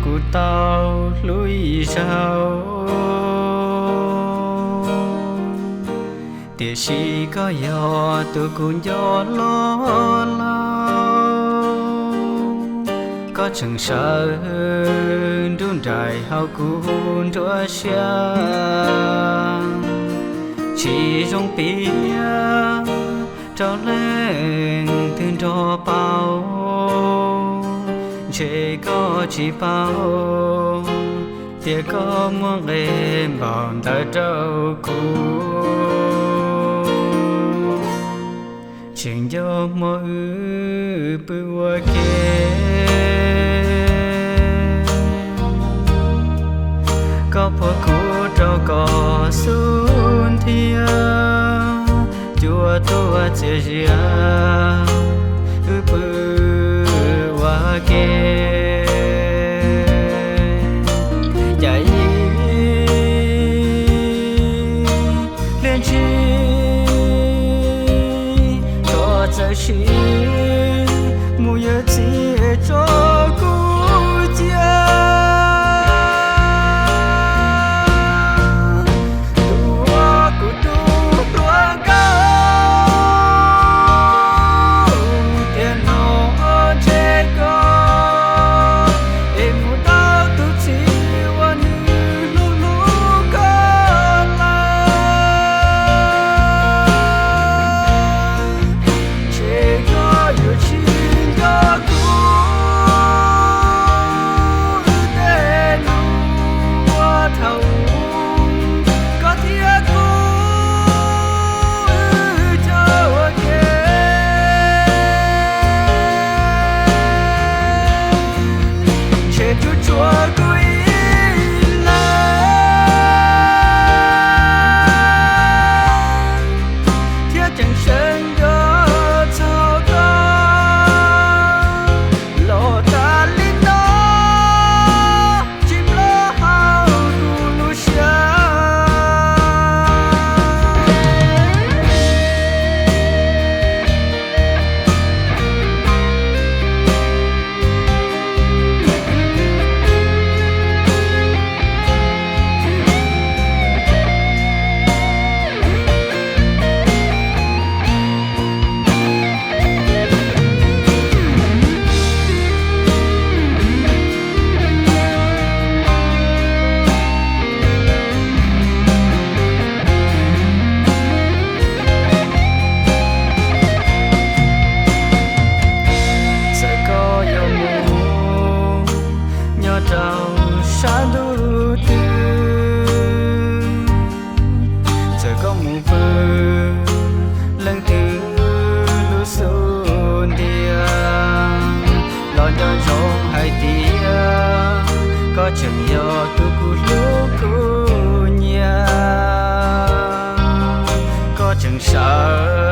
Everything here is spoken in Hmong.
Kuv tau hlub ib zaug, tiam sis koj yog tus kuv nco loj laug. Koj tseem sawv nruab nraim hauv kuv nruab siab, tsis zoo piav rau leej twg nrog paub. Ntshe koj tsis paub tias koj muaj nqe npaum ntawd rau kuv. Tseem nco hmo wb pw ua ke, koj puag kuv rau kom xub ntiag, cua tuaj txias zias wb pw ua ke. Cas ib pliag ntshis koj txawm sim mus yuav txiv tso kuv cia. Tus uas kuv tus hluas nkauj, tiam no ntshe koj es mus tau tus txiv uas nws hlub hlub koj lawm. Ntshe koj yuav tsis nco kuv tej lus uas thaum koj thiab kuv wb cog ua ke. Ntshe tsuas tshuav kuv ib leeg thiab tseem sawv nco txog koj los tas li no, tsis nplog hauv kuv lub siab. Txawm koj yuav mus nyob rau sab ntuj twg, txawm koj mus pw leej twg lub xub ntiag, los nco ntsoov hais tias koj tseem yog tus kuv hlub kuv nyiam. Koj tseem sawv